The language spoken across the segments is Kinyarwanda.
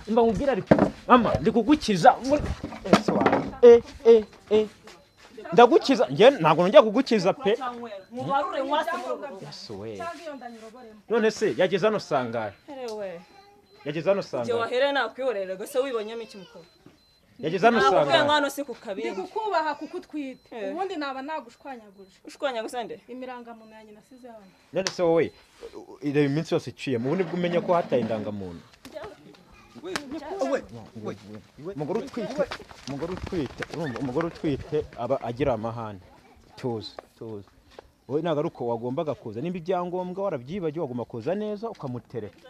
Mba nkubwira ariko mama, ndi kugukiza ese wawe e e e, ndagukiza njye, ntabwo nongera kugukiza pe. Mubarure nkwase muri uru rugo. Yesu we! Cyangwa iyo ndanyiroboremo. None se yageze hano sangahe? Herewe. Yageze hano Igihe sangahe? wahereye nakwihorera gusa, wibonyemo iki, mukobwa? Yageze hano Nakubwiye ngo sangahe? hano si ku Ndi kabindi. kukubaha kuko utwite. Eh. Ubundi naba nagushwanyaguje. Ushwanya gusa nde? Imirangamuntu yanjye nasize hano. None se wowe reba iminsi yose iciyemo, ubu nibwo umenya ko hataye indangamuntu? Umugore utwite, umugore utwite, urumva umugore utwite aba agira amahane. Tuzi tuzi, wowe ntabwo ari uko wagombaga kuza. Nimba ibyangombwa warabyibagiwe, wagomba kuza neza ukamutereta,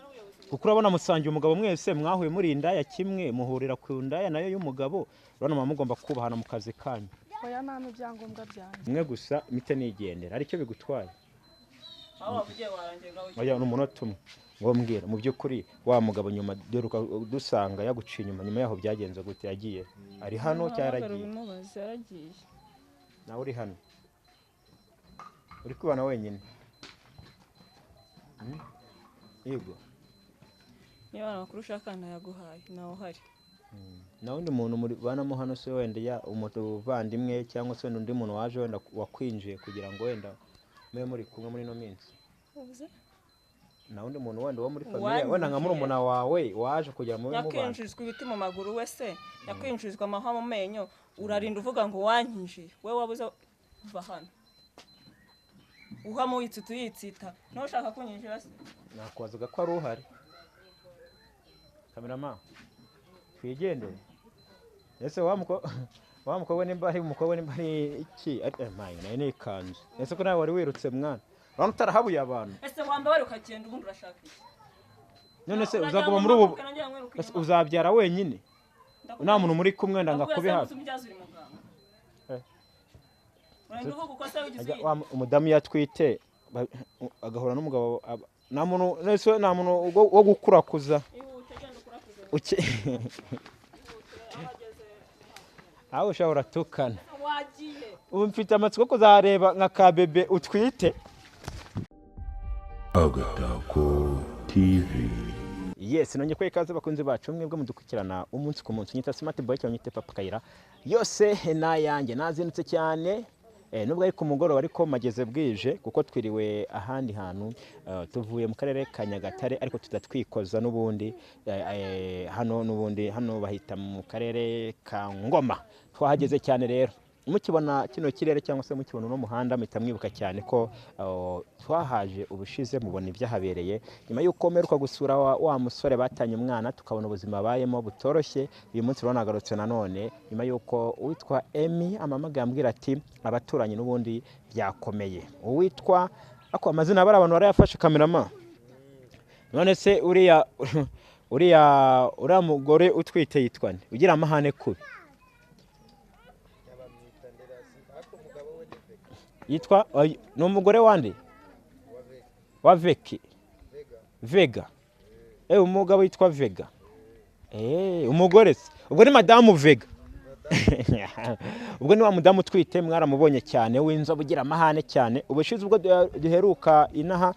kuko urabona musangiye umugabo, mwese mwahuye muri indaya kimwe, muhurira ku ndaya nayo y'umugabo. Urabona muba mugomba kubahana mu kazi kanyu. Oya, nta ibyangombwa byanjye. Umwe gusa mite nigendera, aricyo bigutwaye? Aho wavugiye warangiye, ngaho. Oya, ni umunota umwe. Ngo mbwira mu by'ukuri, wa mugabo nyuma duheruka dusanga yaguciye inyuma, nyuma yaho byagenze gute? Yagiye ari hano cyangwa yaragiye? Ubimubaze, yaragiye. Nawe uri hano, uri kwibana wenyine? Hmm? Yego. Niba hari amakuru ushaka ntayaguhaye, nawe uhari. Nta wundi muntu mubanamo hano se, wenda ya umuvandimwe cyangwa se wenda undi muntu waje, wenda wakwinjiye kugira ngo wenda mube muri kumwe muri ino minsi? Uvuze? Nta wundi muntu wenda wo muri famille, Uwanyinjiye. wenda nka murumuna wawe waje kugira ngo mube mubana? Nyakwinjizwa ibiti mu maguru we se, nyakwinjizwa amahwa mu menyo, urarinda uvuga ngo wanyinjiye? We wabuze, va hano uhamo witsita uyitsita, nawe ushaka kunyinjira se? Nakwazaga ko ari uhari. Cameraman, twigendere. Ese wa mukobwa, nimba ari umukobwa, nimba ari iki, mayi nayo ni ikanzu. Ese ko nawe wari wirutse, mwana, urabona utarahabuye abantu? Ese wambabare ukagenda, ubundi urashaka iki? None se Uragira uzaguma ngo muri ubu? mpaguruke nongere nkwiruke Ese inyuma? uzabyara wenyine nta muntu muri kumwe, wenda ngo akube hafi? Umubyaza uri muganga. Eh. Urarinda uvuga uko se wigize Ajya- wa umudamu iyo atwite agahura n'umugabo nta muntu, none se nta muntu wo gukurakuza? Ihute, genda ukurakuze. Aho ushobora uratukana. Wagiye. Ubu mfite amatsiko yo kuzareba nka ka bebe utwite. Agatako TV. Yes, nongeye kubaha ikaze, bakunzi bacu mwebwe mudukurikirana umunsi ku munsi. Nyita Smart Boy cyangwa nyite Papa Kayira, yose n'ayanjye. Nazindutse cyane, nubwo ari ku mugoroba, ariko mageze bwije kuko twiriwe ahandi hantu. Tuvuye mu karere ka Nyagatare, ariko tudatwikoza n'ubundi hano, n'ubundi hano bahita mu karere ka Ngoma. Twahageze cyane rero, mukibona kino kirere cyangwa se mukibona uno muhanda, muhita mwibuka cyane ko twahaje ubushize, mubona ibyahabereye nyuma y'uko mperuka gusura wa musore batanye umwana, tukabona ubuzima abayemo butoroshye. Uyu munsi rero nagarutse nanone nyuma y'uko uwitwa Emi amamagaye ambwira ati abaturanyi n'ubundi byakomeye. Uwitwa ako amazina bari abantu barayafashe. Cameraman, none se uriya mugore utwite yitwa nde, ugira amahane kubi? Yitwa ni umugore wande? Wa Veki, Vega. Umugabo yitwa Vega. Umugore se ubwo ni madamu Vega. Ubwo ni wa mudamu utwite, mwaramubonye cyane, w'inzobe ugira amahane cyane. Ubushize ubwo duheruka inaha,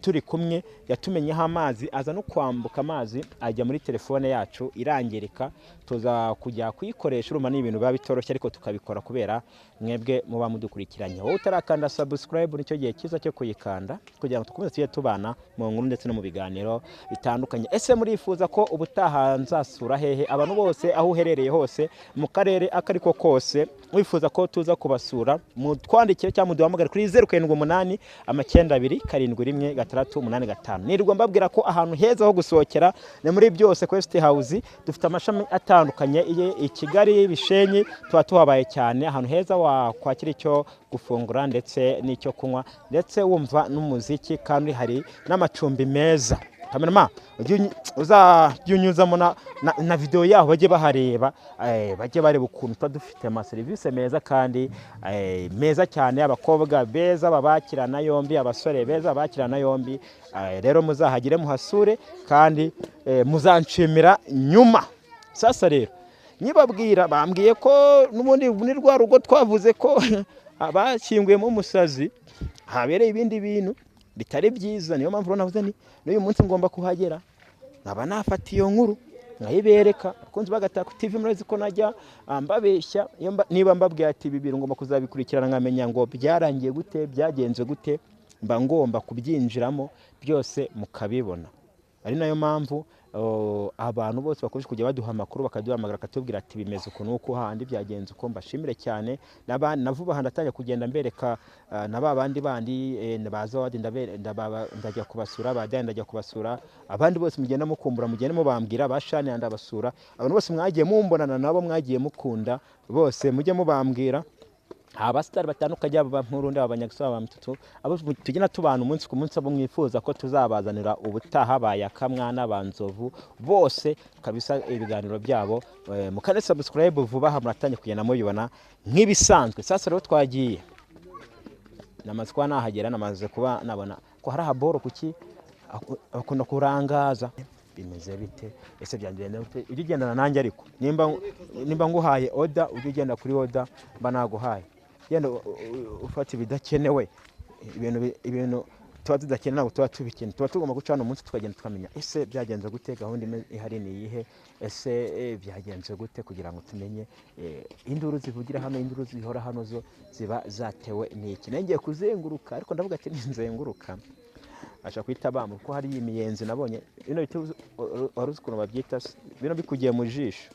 turi kumwe, yatumenyeho amazi, aza no kwambuka amazi ajya muri telefone yacu irangirika, tuza kujya kuyikoresha. Urumva ni ibintu biba bitoroshye, ariko tukabikora kubera mwebwe muba mudukurikiranye. Wowe utarakanda subscribe, nicyo gihe cyiza cyo kuyikanda kugira ngo dukomeze tujye tubana mu nkuru ndetse no mu biganiro bitandukanye. Ese murifuza ko ubutaha nzasura hehe? Abantu bose, aho uherereye hose, mu karere ako ariko kose, wifuza ko tuza kubasura, mutwandikire cyangwa muduhamagare kuri 0789 271 685. Nirirwa mbabwira ko ahantu heza ho gusohokera ni muri Byose Quest House. Dufite amashami atandukanye i Kigali, Bishenyi, tuba tuhabaye cyane. Ahantu heza wakwakira icyo gufungura ndetse n'icyo kunywa, ndetse wumva n'umuziki, kandi hari n'amacumbi meza. Cameraman, uzajye unyuzamo na video yaho, bajye bahareba, bajye bareba ukuntu tuba dufite amaserivisi meza kandi meza cyane, abakobwa beza babakirana yombi, abasore beza babakirana yombi. Rero muzahagire muhasure kandi muzanshimira nyuma. Sasa rero nyibabwira, bambwiye ko n'ubundi ni rwa rugo twavuze ko bashyinguyemo umusazi, habereye ibindi bintu bitari byiza. Niyo mpamvu rero navuze nti n'uyu munsi ngomba kuhagera. Nkaba nafata iyo nkuru nkayibereka. Abakunzi b'Agatako TV murazi ko najya mbabeshya niba mbabwiye ati ibi bintu ngomba kuzabikurikirana nkamenya ngo byarangiye gute, byagenze gute, mba ngomba kubyinjiramo byose mukabibona. Ari nayo mpamvu abantu bose bakomeje kujya baduha amakuru, bakaduhamagara bakatubwira ati bimeze uku n'uku, handi byagenze uko. Mbashimire cyane na vuba aha ndatangira kugenda mbereka na ba bandi baza wadi ndajya kubasura, ba Dani ndajya kubasura, abandi bose mugenda mukumbura, mugenda mubambwira, ba Shani ndabasura, abantu bose mwagiye mumbonana nabo mwagiye mukunda bose mujye mubambwira. Abasitari batandukanye, aba Mpurundi, aba Banyagisozi, aba Mtutu, abo tugenda tubana umunsi ku munsi, abo mwifuza ko tuzabazanira ubutaha, ba Yakamwana, ba Nzovu, bose kabisa ibiganiro byabo mukane subscribe vuba aha muratangiye kugenda mubibona nk'ibisanzwe. Sasa rero twagiye, namaze kuba nahagera, namaze kuba nabona ko hari ahaboro kuki bakunda kurangaza. Bimeze bite ese, byagenda bite? Ujye ugendana nanjye, ariko nimba nguhaye oda ujye ugenda kuri oda mba naguhaye. Genda ufata ibidakenewe, ibintu tuba tudakeneye ntabwo tuba tubikeneye, tuba tugomba guca hano umunsi tukagenda tukamenya ese byagenze gute, gahunda ihari ni iyihe, ese byagenze gute, kugira ngo tumenye induru zivugira hano, induru zihora hano zo ziba zatewe n'iki. Ngiye kuzenguruka ariko ndavuga ati ninzenguruka ashaka kwita bamu, kuko hari imiyenzi nabonye bino biti wari uzi ukuntu babyita, bino bikugiye mu jisho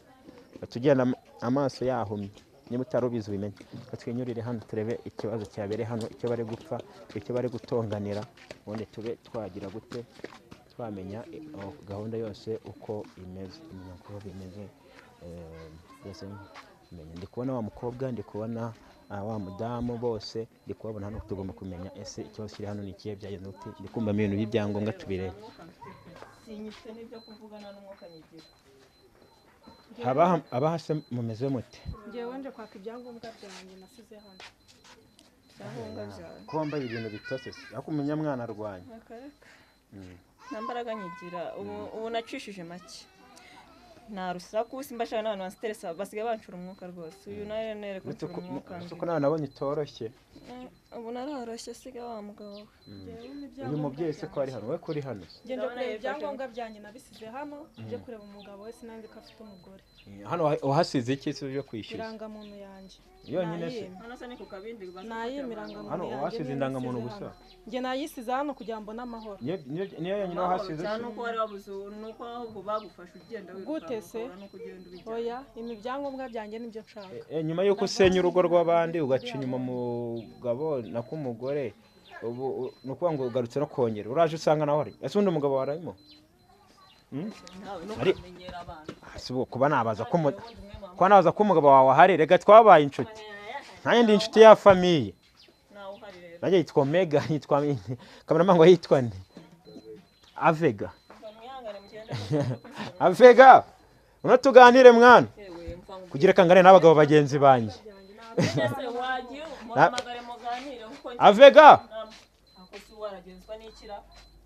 batugenda amaso yahumye. Niba utari ubizi ubimenye. Twinyurire hano turebe ikibazo cyabereye hano, icyo bari gupfa, icyo bari gutonganira, ubundi tube twagira gute twamenya gahunda yose uko imeze, tumenya uko bimeze byose. Ndi kubona wa mukobwa, ndi kubona wa mudamu, bose ndi kubabona hano. Tugomba kumenya ese ikibazo kiri hano ni ikihe, byagenze gute. Ndi kumva ibintu by'ibyangombwa tubirebe. Sinyifite n'ibyo kuvugana n'umwuka nyigira. Abaha se mumeze mute? Ngewe nje kwaka ibyangombwa byanjye nasize hano. Ibyangombwa byawe? Ko wambaye ibintu bitose se, ariko umunyamwana arwanya. Nta mbaraga nyigira ubu nacishije make, nta rusaku, simbashaka n'abantu bansteresa, basigaye bancura umwuka rwose. Uyu nawe nere kuncura umwuka. Uretse ko nawe nabonye utoroshye. Ubu naroroshye, siga wa mugabo we. Uyu mubyeyi se ko ari hano, we kuri hano se? Ngende kureba ibyangombwa byanjye nabisize hano, nje kureba umugabo we, sinanzi ko afite umugore. Hano wahasize iki se uje kwishyuza? Irangamuntu yanjye. Yonyine se? Hano se ni ku kabindi? Nayima irangamuntu Hano yanjye. wahasize indangamuntu gusa? Njye nayisize hano kugira ngo mbone amahoro. Niyo yonyine wahasize se? Nuko wari wabuze, nuko ahubwo bagufashe ugenda wirukanka. Gute se? Oya, ibi byangombwa byanjye nibyo nshaka. Nyuma y'uko usenya urugo rw'abandi ugaca inyuma umugabo nako umugore, ubu ni ukuvuga ngo ugarutse no kongera uraje usanga nawe ari ese undi mugabo wararimo? Kuba nabaza ko umugabo wawe ahari, reka twabaye inshuti, nanjye ndi inshuti ya famiye, nanjye yitwa Omega, yitwa kameramani ngo yitwa nde, Avega. Avega unatuganire mwana, kugira kangane n'abagabo bagenzi banjye. Avega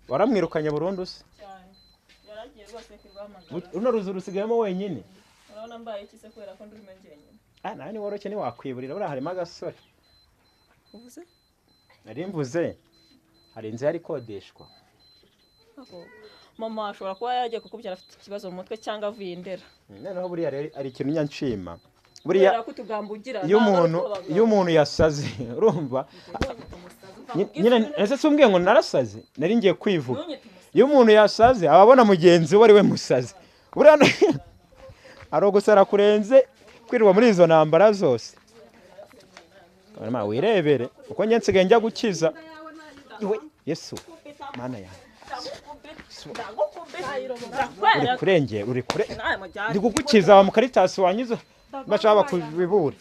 waramwirukanye burundu se? Runo ruzu rusigayemo wenyine. Nawe ni woroshye ntiwakwiburira, buriya harimo agasore. Nari mvuze hari inzu yari ikodeshwa. Mama ashobora kuba yagiye kukubyara afite ikibazo mu mutwe cyangwa avuye indera. Noneho buriya rero ari ikintu nyanshima. Buriya iyo umuntu yasaze urumva nyine, ese si umbwiye ngo narasaze, nari ngiye kwivuga. Iyo umuntu yasaze aba abona mugenzi we ari we musazi. Buriya ari ugusara kurenze kwirirwa muri izo ntambara zose. Wirebere uko njye nsigaye njya gukiza. Yesu mana yanjye. Uri kurengera, uri kure. Ndi kugukiza wa mukaritasi wanyuze bashaka bakubibure.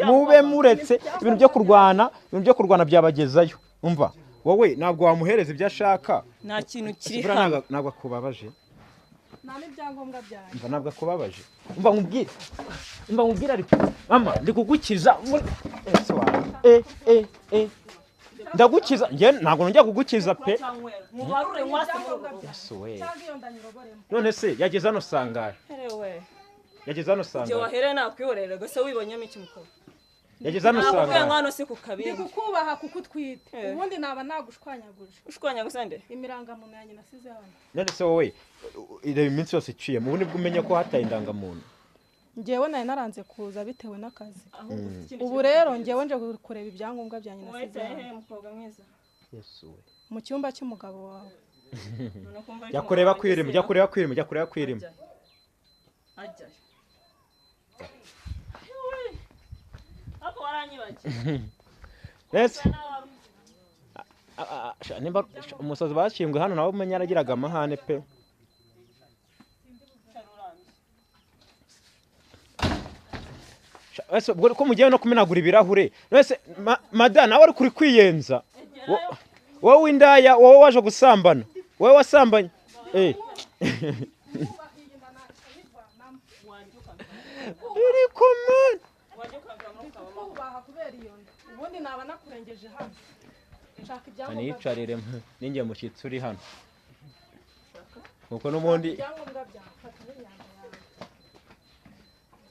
Mube muretse ibintu byo kurwana, ibintu byo kurwana byabagezayo. Umva wowe ntabwo wamuhereza ibyo ashaka. Nta kintu kiri hano. Ntabwo akubabaje. Nta ntabwo akubabaje. Umva nkubwire. Umva nkubwire ariko mama ndi kugukiza. Ndagukiza njye ntabwo njya kugukiza pe. None se yageze hano sangahe? Yageze hano sangahe? Ibyo wahereye nakwihorera gusa wibonyemo iki mukobwa? Yageze hano Nakubwiye usanga ngo hano si ku kabindi. Ndi kukubaha kuko utwite. Eh. Ubundi naba nagushwanyaguje. Ushwanya gusa nde? Imirangamuntu yanjye nasize hano. None se wowe ireba iminsi yose iciyemo ubu nibwo umenya ko hataye indangamuntu? Njyewe nari naranze kuza bitewe n'akazi. Ahubwo ufite ikindi Ubu kintu rero kugereza. njyewe nje kureba ibyangombwa byanjye nasize Wahitaye hano. he mukobwa mwiza? Yesu we. Mu cyumba cy'umugabo wawe. None kumva Jya kureba kwirima, jya kureba kwirima, jya kureba kwirima. Ajyayo. Ako waranyibagiwe. Ese nimba umusazi bashyinguye hano nawe umenya yaragiraga amahane pe. Ese ubwo ko mugiye no kumenagura ibirahure. Ese mada nawe ari kuri kwiyenza. Wowe indaya, wowe waje gusambana. Wowe wasambanye. Eh. Iri komana. Kubaha kubera iyo nda. Ubundi naba nakurengeje hano. Nshaka ibyangombwa. Aniyicarire ninjye mushyitsi uri hano. Kuko n'ubundi ibyangombwa byawe fata n'imyanda yawe.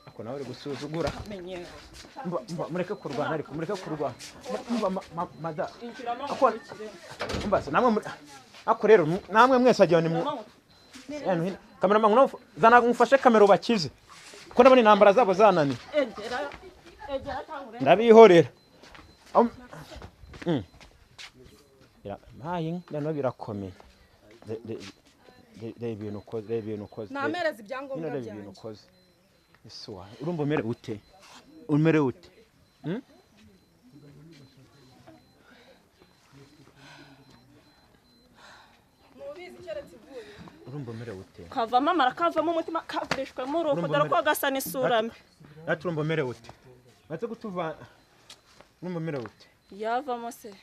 Ako nawe uri gusuzugura. Mureke kurwana ariko mureke kurwana. Mada. Ako mba se namwe ako rero namwe mwese agiye ni kamera zana ngufashe kamera ubakize. Ko ndabona intambara zabo zanani. Ndabihorera. Mayi ndano birakomeye. Reba ibintu ukoze, reba ibintu ukoze. Namereza ibyangombwa Reba ibintu byanjye. ukoze. Isuwa, urumva umere ute? Umere ute? Mubizi keretse ivuye. Urumva umere ute? Kavamo amara, kavamo umutima, kavurishwemo uruhu, dore ko gasa n'isura mbi. Ati urumva umere ute? Batse kutuva. Urumva umere ute? Yavamo se.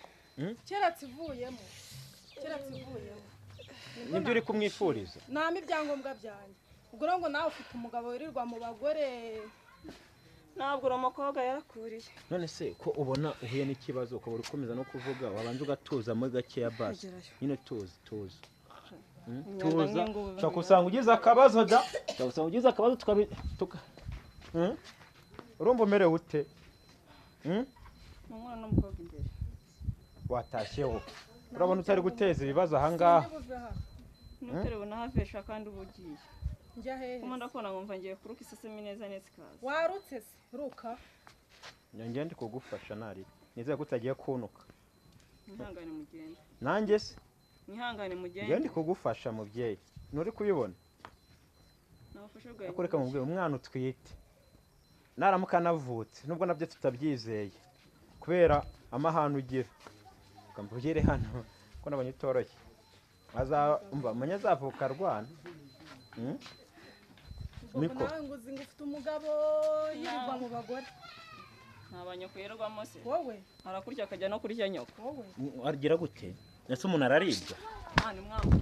Keretse ivuyemo. Keretse ivuyemo. Nibyo uri kumwifuriza? Nami ibyangombwa byanjye. Ubwo rero ngo nawe ufite umugabo wirirwa mu bagore. Ntabwo uri umukobwa yarakuriye. None se ko ubona uhuye n'ikibazo ukaba uri komeza no kuvuga wabanza ugatuza muri gakeya basi. Nyine tuza tuza. Tuza. Ushobora gusanga ugize akabazo da. Ushobora gusanga ugize akabazo tuka. Urumva umerewe ute? Umwana n'umukobwa imbere. Watashye wowe. Urabona utari guteza ibibazo aha ngaha. Nuterebona havesha kandi ubugiye. Njya hehe? Kuma ndakubona nkumva ngiye kuruka isesemi neza neza ikaza. Warutse se? Ruka. Njye ndi kugufasha nari. Nizeye ko utagiye kunuka. Mwihangane mugende. Nanjye se? Mwihangane mugende. Njye ndi kugufasha mubyeyi. Nturi kubibona? Nabafashe bwawe. Akoreka mubyeyi umwana utwite. Naramuka navutse nubwo nabyo tutabyizeye. Kubera amahane ugira. Kambugere hano ko nabonye utoroshye. Azumva menya azavuka arwana. Niko. Nawe ngo uzi ngo ufite umugabo yirirwa mu bagore. Nta banyoko yirirwamo se. Wowe arakurya akajya no kurya nyoko. Wowe agira gute? Ese umuntu araribwa? Mwana mwamwe.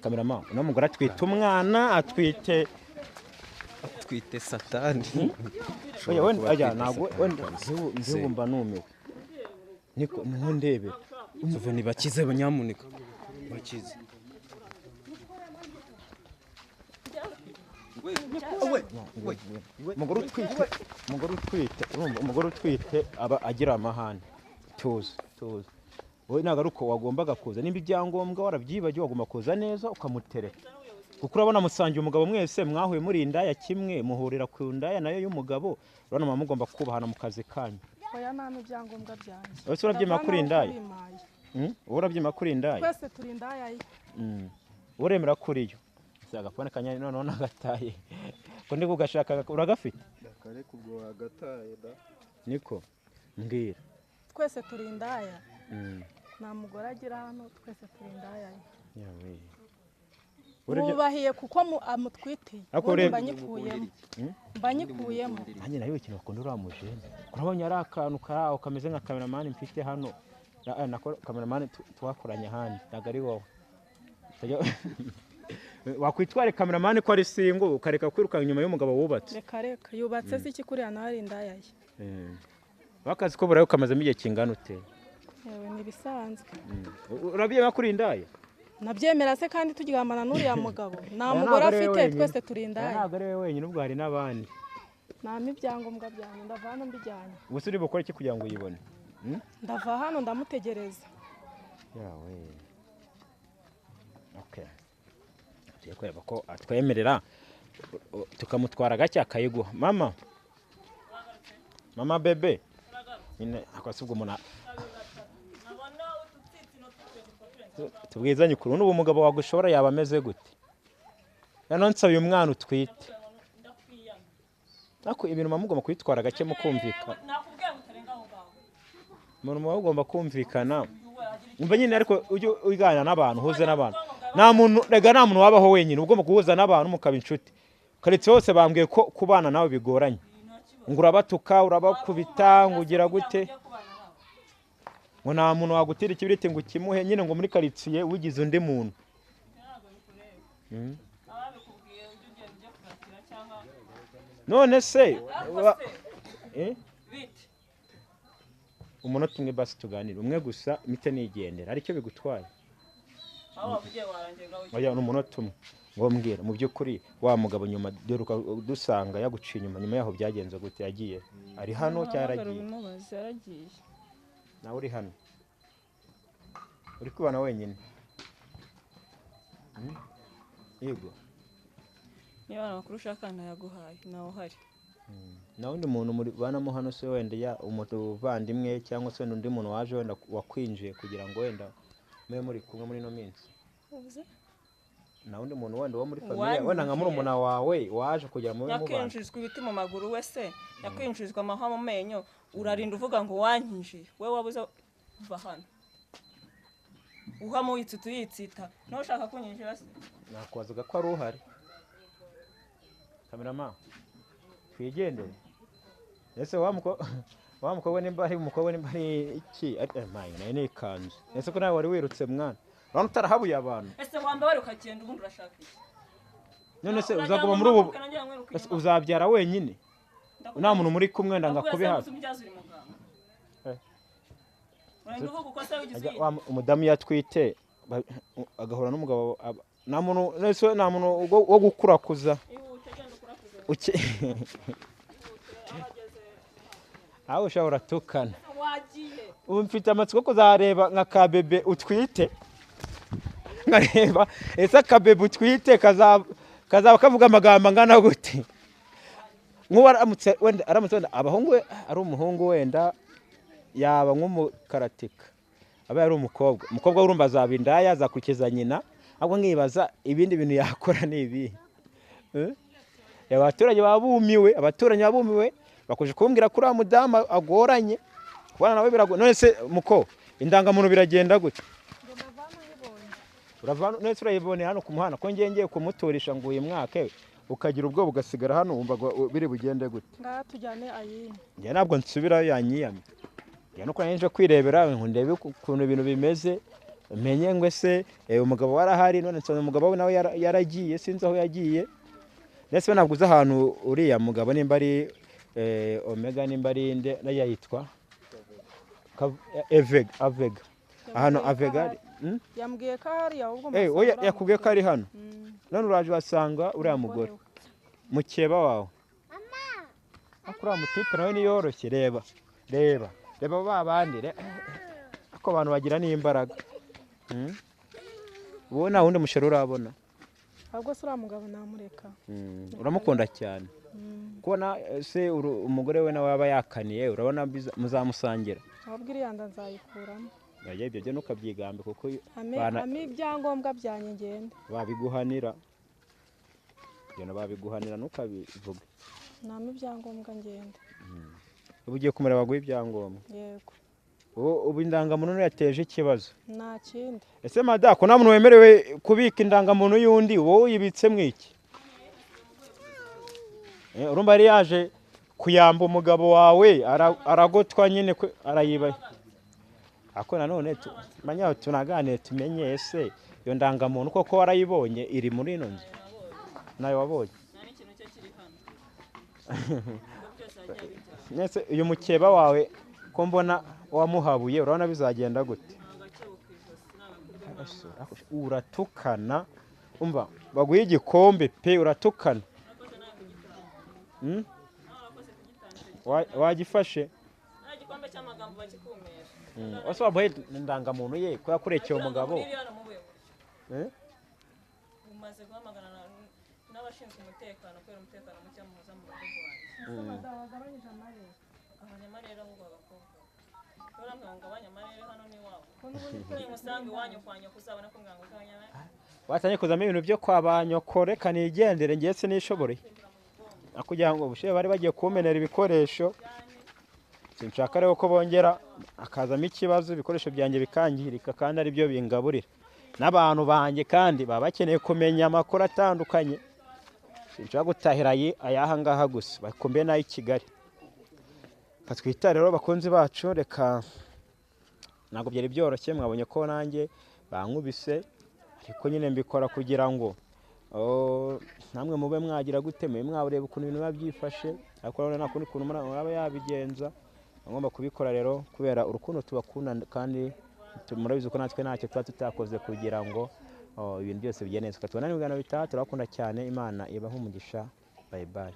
Kamerama, uno mugore atwite umwana, atwite satani. Oya wenda ajya ntabwo wenda nzibumba numiwe. Niko ntundebe. Tuve nibakize banyamuneka. Bakize. Umugore utwite, urumva umugore utwite aba agira amahane. Tuza, tuza. Wowe ntabwo ari uko wagombaga kuza. Nimba ibyangombwa warabyibagiwe wagomba kuza neza ukamutereka. Kuko urabona musangiye umugabo mwese mwahuye muri indaya kimwe muhurira ku ndaya nayo y'umugabo, urabona mama mugomba kubahana mu kazi kanyu. Oya nami ibyangombwa byanjye. Ese urabyima kuri indaya? Urabyima kuri indaya? Twese turi indaya ye. Uremera kuri yo. Agafone kanya none nagataye. Ko ndi kugashaka uragafite? Kare kubwo wagataye da. Niko mbwira. Twese turi indaya. Nta mugore agira hano twese turi indaya ye. Yawe. Wubahiye kuko amutwite. Mba nyikuyemo. Nanjye nayo ikintu bakunda uriya mujene. Urabonye ari akantu karaho kameze nka cameraman mfite hano. Nako cameraman twakoranye ahandi ntabwo ari wowe. Wakwitwara cameraman ko ari single ukareka kwiruka inyuma y'umugabo wubatse. Reka reka yubatse se iki kuriya nawe ari indaya ye. Wakazi ko burayo kamazemo igihe kingana ute? Yewe ni bisanzwe. Urabyema kuri indaya? Nabyemera se kandi turyamana n'uriya mugabo? Nta mugore afite, twese turi indaya. Ntabwo ari we wenyine, ubwo hari n'abandi. Nta ibyangombwa byanjye, ndava hano mbijyanye. Ubuse uri bukore iki kugira ngo uyibone? Ndava hano ndamutegereza. Yawe. Okay. Tugiye kureba ko atwemerera tukamutwara gake akayiguha. Mama. Mama bebe. Nyine akwasubwa umuntu tubwizanye ukuri, n'ubu umugabo wagushobora yaba ameze gute? None nsabiye umwana utwite. Ariko ibintu mugomba kwitwara gake mukumvikana. Umuntu muba mugomba kumvikana. Umva nyine, ariko ujye uganira n'abantu, uhuze n'abantu. Nta muntu rega, nta muntu wabaho wenyine, ugomba guhuza n'abantu mukaba inshuti. Keretse bose bambwiye ko kubana nawe bigoranye. Ngo urabatuka, urabakubita, ngo ugira gute? Ngo nta muntu wagutira ikibiriti ngo ukimuhe nyine, ngo muri karitsiye wigize undi muntu. None se umunota umwe basi tuganire, umwe gusa mite nigendera, aricyo bigutwaye? Oya, ni umunota umwe. Ngo mbwira mu by'ukuri, wa mugabo nyuma duheruka dusanga yaguciye inyuma, nyuma yaho byagenze gute? Yagiye ari hano cyangwa yaragiye? Nawe uri hano uri kubana wenyine? Yego. Niba amakuru ushaka ntayaguhaye, nawe uhari. Na undi muntu muri banamo hano se, wenda ya umuvandimwe cyangwa se undi muntu waje wenda wakwinjiye kugira ngo wenda mube muri kumwe muri ino minsi? Na undi muntu wenda wo muri familia, wenda nka murumuna wawe waje kugira ngo mube mubana? Yakwinjizwa ibiti mu maguru wese, yakwinjizwa amahwa mu menyo, urarinda uvuga ngo wankinjiye. We wabuze va hano. Uhamo witsita uyitsita. Nawe ushaka kunyinjira se? Nakwazaga ko ari uhari. Kamerama, twigendere. Ese wa mukobwa nimba ari umukobwa nimba ari iki? Mayi nayo ni ikanzu. Ese ko nawe wari wirutse mwana? Urabona utarahabuye abantu. Ese wamba bari ukagenda ubundi urashaka iki? None se uzaguma muri ubu, uzabyara wenyine? Nta muntu muri kumwe wenda ngakube hafi. Umudamu yatwite agahura n'umugabo, nta muntu, nta muntu wo gukurakuza. Aho ushobora tukana. Ubu mfite amatsiko kuzareba nka kabebe utwite. Nkareba ese akabebe utwite kazaba kavuga amagambo angana gute? Nk'uwo aramutse wenda abahungu ari umuhungu wenda yaba nk'umukaratika, aba ari umukobwa. Umukobwa urumva azaba indaya, azakurikiza nyina, ahubwo nkibaza ibindi bintu yakora ni ibihe? Abaturage babumiwe, abaturanyi babumiwe, bakoje kumbwira kuri wa mudamu agoranye kubana nawe birago. None se muko indangamuntu biragenda gute? Uravana none se urayiboneye hano ku muhanda? Ko ngiye ngiye kumuturisha ngo uyu mwaka ukagira ubwoba ugasigara hano, wumva biri bugende gute? Ngaha tujyane ayini. Njye ntabwo nsubirayo, yanyiyamye. Njye nuko nje kwirebera ngo ndebe ukuntu ibintu bimeze, menye ngo ese umugabo warahari. None nsanga umugabo we nawe yaragiye, sinzi aho yagiye. Ndetse ntabwo uzi ahantu uriya mugabo nimba ari Omega nimba ari nde nayo yitwa Avega, Avega. Ahantu Avega ari. Yambwiye ko ari ahubwo oya, yakubwiye ko ari hano. None uraje wasanga uriya mugore mukeba wawe. Akura mutipe nawe niyoroshye, reba. Reba. Reba ba bandi. Ako abantu bagira n'imbaraga. Wowe nta wundi mushero urabona. Ahubwo se uriya mugabo namureka. Uramukunda cyane. Kubona se umugore we nawe aba yakaniye, urabona muzamusangira. Ahubwo iriya nda nzayikuramo. Oya, ibyo byo ntukabyigambe kuko ame ibyangombwa byanjye ngende. Babiguhanira. Ibyo babiguhanira ntukabivuge. Name ibyangombwa ngende. Ubu ugiye kumureba baguha ibyangombwa? Yego. Ubu indangamuntu yateje ikibazo. Nta kindi. Ese madako nta muntu wemerewe kubika indangamuntu y'undi, wowe uyibitse mwiki? Urumva yari yaje kuyamba umugabo wawe, aragotwa nyine arayibaye. Ako nanone manya tunaganire tumenye ese iyo ndangamuntu koko warayibonye iri muri ino nzu? Nayo wabonye? Nese uyu mukeba wawe ko mbona wamuhabuye, urabona bizagenda gute? Uratukana, umva baguhe igikombe pe, uratukana. Urakoze nawe kugitanga. Nawe urakoze kugitanga icyo gikombe. Wagifashe? Nta gikombe cy'amagambo bakikumesha. Wase wamuhaye indangamuntu ye ko yakurekeye umugabo? Muri hano mu buhe buryo? Eh? Umaze guhamagara n'abashinzwe umutekano kubera umutekano muke muza mu rugo rwanjye. Ese madamu wagabanyije amarere? Abanyamarere ahubwo abakobwa. Urambwira ngo ngabanye amarere hano ni iwawe. Ko n'ubundi Nimusanga iwanyu kwa nyoko uzabona ko mwango ngabanya. Watangiye kuzamo ibintu byo kwa ba nyoko, reka nigendere ngiye sinishoboreye. Kugira ngo ubushize bari bagiye kumenera ibikoresho, sinshaka rero ko bongera akazamo ikibazo, ibikoresho byanjye bikangirika kandi ari byo bingaburira n'abantu banjye, kandi baba bakeneye kumenya amakuru atandukanye. Sinshaka gutahira ayaha ngaha gusa, bakumbe n'ay'i Kigali. Reka twitare rero bakunzi bacu, reka ntabwo byari byoroshye, mwabonye ko nanjye bankubise, ariko nyine mbikora kugira ngo namwe mube mwagira gute, mube mwareba ukuntu ibintu biba byifashe, ariko urabona nta kundi kuntu umuntu aba yabigenza. Ngomba kubikora rero kubera urukundo tubakunda, kandi murabizi ko natwe ntacyo tuba tutakoze kugira ngo ibintu byose bigende neza. Tubonane mu biganiro bitaha, turabakunda cyane, Imana ibahe umugisha, bye bye.